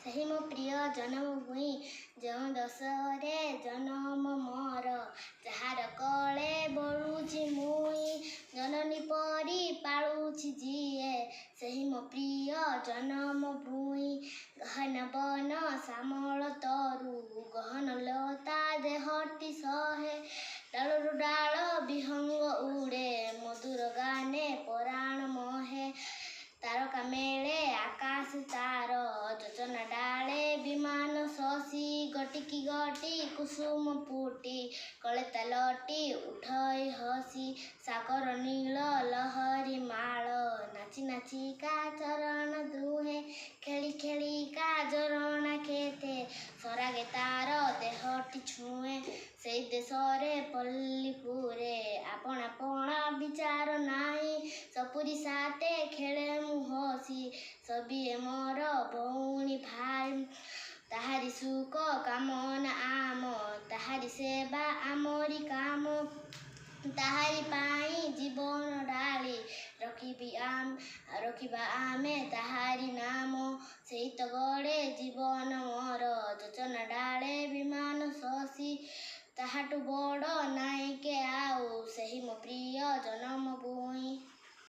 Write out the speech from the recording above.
ସେହି ମୋ ପ୍ରିୟ ଜନମ ଭୂଇଁ, ଯେଉଁ ଦେଶରେ ଜନମ ମୋର, ଯାହାର କଳେ ବଳୁଛି ମୁଇଁ, ଜନନୀ ପରି ପାଳୁଛି ଯିଏ, ସେହି ମୋ ପ୍ରିୟ ଜନମ ଭୂଇଁ। ଗହନ ବନ ଶ୍ୟାମଳ ତରୁ, ଗହନ ଲତା ଦେହଟି ସହେ, ଡାଳରୁ ଡାଳ ବିହଙ୍ଗ ଉଡ଼େ, ମଧୁର ଗାନେ ପରାଣ ମୋହେ। ତାରକା ମେଳେ ଆକାଶ ତାର, ଯୋଜନା ଡାଳେ ବିମାନ ଶଶୀ, ଗୋଟିକି ଗୋଟି କୁସୁମ ଫୁଟି, କଳେ ତାଲଟି ଉଠଇ ହସି। ସାଗର ନୀଳ ଲହରୀ ମାଳ, ନାଚି ନାଚିକା ଚରଣ ଦୁହେଁ, ଖେଳି ଖେଳିକା ଝରଣା ଖେତେ, ସରାଗେ ତାର ଦେହଟି ଛୁଏଁ। ସେଇ ଦେଶରେ ପଲ୍ଲୀପୁରେ ଆପଣା ପଣା ବିଚାର ନାହିଁ, ସପୁରୀ ସାଥେ ଖେଳେ ମୁଁ ହସି, ସଭିଏ ମୋର ଭଉଣୀ ଭାଇ। ତାହାରି ସୁଖ କାମନା ଆମ, ତାହାରି ସେବା ଆମରି କାମ, ତାହାରି ପାଇଁ ଜୀବନ ଢାଳି ରଖିବି ରଖିବା ଆମେ ତାହାରି ନାମ। ସେଇ ତ ଗଡ଼େ ଜୀବନ ମୋର, ଯୋଜନା ଡାଳେ ବିମାନ ଶଶୀ, ତାହାଠୁ ବଡ଼ ନାଇଁ କେ ଆଉ, ସେହି ମୋ ପ୍ରିୟ ଜନମ ଭୂଇଁ।